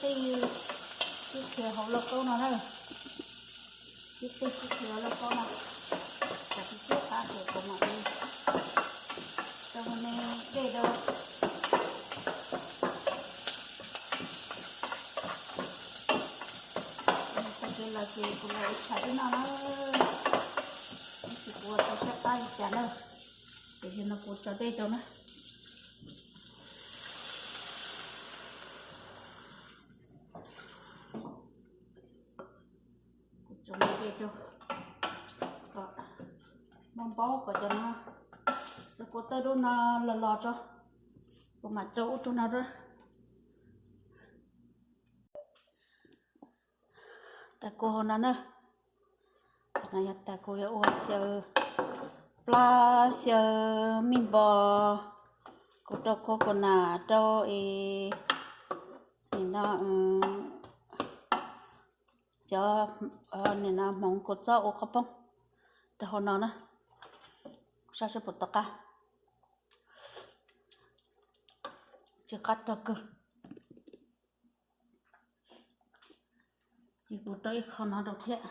Tej sib qhia hauv lauj kaub no na. Sib tej sib qhia hauv lauj kaub no. Kom sib qab ces kuv mam li rau me dej rau. Tag kis los ces kuv los ua tshais dej noj na. Tab sis kuv ua tau sab qab li cas na. Ces no kuv tso dej rau na. Kuv tso dej rau kom muaj npaub kom cov no, cov kua txob dub no los los tso. Kuv mam rau ub rau no rau. Tas kuv hauv no na. No yog tas kuv yuav ua xyaw plab xyaw mij npos, kuv rau coconut rau es nim no cov nim no hmoov kua txob ua qhob poob rau hauv no na. Saib seb puas tau qab. Tsis qab rog kawg. Ces kuv rau ib qho no rau thiab.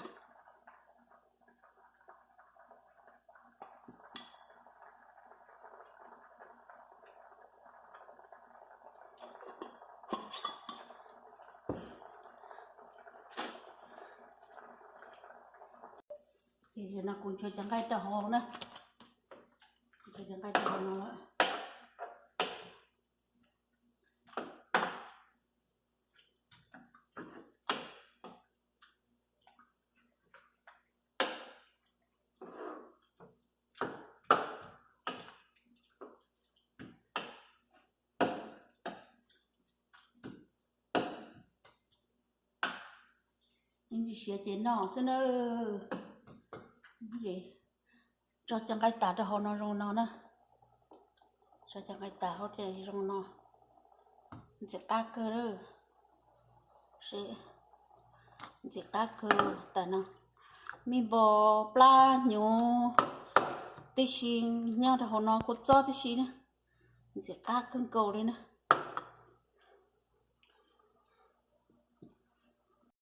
Ces no kuv nchuav cov nqaij rau hauv na. Nchuav cov nqaij rau hauv no lawm. Ib ntsis siav ces noj xwb na. Tso cov nqaij tas rau hauv no zoo no na. Tso cov nqaij tas hauv ces zoo no. Ntxim qab kawg lawm. Ntxim qab kawg tas no. Mij npos plab hnyuv tib si nyob rau hauv no, kua txob tib si na. Ntxim qab kawg nkaus li na.